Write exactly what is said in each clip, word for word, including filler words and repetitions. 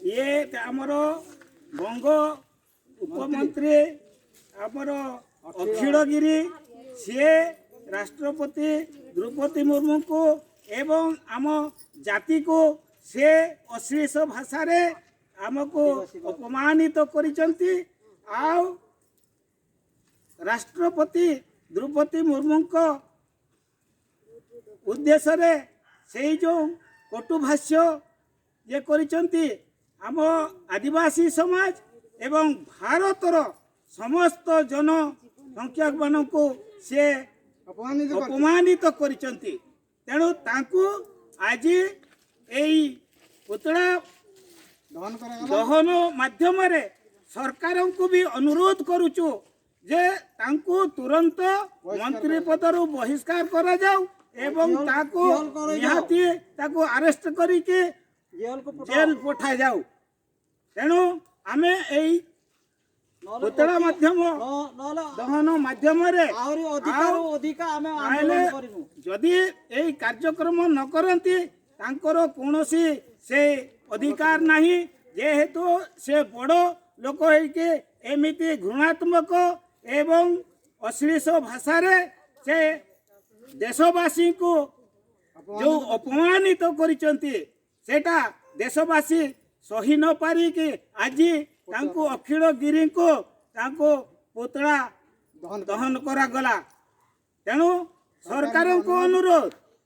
ଇଏ ଆମର ବଙ୍ଗ ଉପମନ୍ତ୍ରୀ ଆମର ଅଖିଳ ଗିରି, ସିଏ ରାଷ୍ଟ୍ରପତି ଦ୍ରୌପଦୀ ମୁର୍ମୁଙ୍କୁ ଏବଂ ଆମ ଜାତିକୁ ସେ ଅଶ୍ଳୀଳ ଭାଷାରେ ଆମକୁ ଅପମାନିତ କରିଛନ୍ତି। ଆଉ ରାଷ୍ଟ୍ରପତି ଦ୍ରୌପଦୀ ମୁର୍ମୁଙ୍କ ଉଦ୍ଦେଶ୍ୟରେ ସେଇ ଯେଉଁ କଟୁଭାଷ୍ୟ ଯେ କରିଛନ୍ତି, ଆମ ଆଦିବାସୀ ସମାଜ ଏବଂ ଭାରତର ସମସ୍ତ ଜନସଂଖ୍ୟାମାନଙ୍କୁ ସେ ଅପମାନିତ କରିଛନ୍ତି। ଅପମାନିତ କରିଛନ୍ତି। ତେଣୁ ତାଙ୍କୁ ଆଜି ଏଇ ପୁତଳା ଦହନ କରାଗଲା। ଦହନ ମାଧ୍ୟମରେ ସରକାରଙ୍କୁ ବି ଅନୁରୋଧ କରୁଛୁ ଯେ ତାଙ୍କୁ ତୁରନ୍ତ ବହିଷ୍କାର ମନ୍ତ୍ରୀ କରାଯାଉ। ପଦରୁ ବହିଷ୍କାର କରାଯାଉ ଏବଂ ଜେଲ, ତାକୁ ଜେଲ କରାଯାଉ। ନିହାତି ତାକୁ ଆରେଷ୍ଟ କରିକି ଜେଲକୁ ପଠାଅ। ଜେଲ ପଠାଯାଉ। ତେଣୁ ଆମେ ଏଇ ନହେଲେ ପୁତଳା ଅତି-, ମାଧ୍ୟମ ନ-, ନହେଲେ ଦହନ ମାଧ୍ୟମରେ ଆହୁରି ଅଧିକାରୁ ଆଉ ଅଧିକା ଆମେ ଆନ୍ଦୋଳନ ଆଇଲେ କରିବୁ। ଯଦି ଏଇ କାର୍ଯ୍ୟକ୍ରମ ନ କରନ୍ତି, ତାଙ୍କର କୌଣସି ସେ ଅଧିକାର ନାହିଁ। ଯେହେତୁ ସେ ବଡ଼ ଲୋକ ହେଇକି ଏମିତି ଘୃଣାତ୍ମକ ଏବଂ ଅଶ୍ଳୀଳ ଭାଷାରେ ସେ ଦେଶବାସୀଙ୍କୁ ଯେଉଁ ଅପମାନିତ କରିଛନ୍ତି, ସେଟା ଦେଶବାସୀ ସହି ନ ପାରିକି ଆଜି ତାଙ୍କୁ, ଅଖିଳ ଗିରିଙ୍କୁ, ତାଙ୍କୁ ପୁତଳା ଦହନ ଦହନ କରାଗଲା। ତେଣୁ ସରକାରଙ୍କୁ ଅନୁରୋଧ,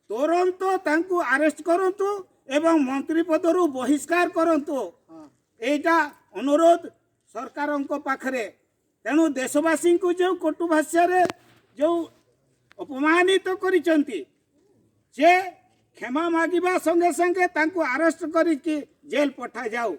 ତୁରନ୍ତ ତାଙ୍କୁ ଆରେଷ୍ଟ କରନ୍ତୁ ଏବଂ ମନ୍ତ୍ରୀ ପଦରୁ ବହିଷ୍କାର କରନ୍ତୁ। ହଁ। ଏଇଟା ଅନୁରୋଧ ସରକାରଙ୍କ ପାଖରେ। ତେଣୁ ଦେଶବାସୀଙ୍କୁ ଯେଉଁ କଟୁ ଭାଷାରେ ଯେଉଁ ଅପମାନିତ କରିଛନ୍ତି, ସେ କ୍ଷମା ମାଗିବା ସଙ୍ଗେ ସଙ୍ଗେ ତାଙ୍କୁ ଆରେଷ୍ଟ କରିକି ଜେଲ ପଠାଯାଉ।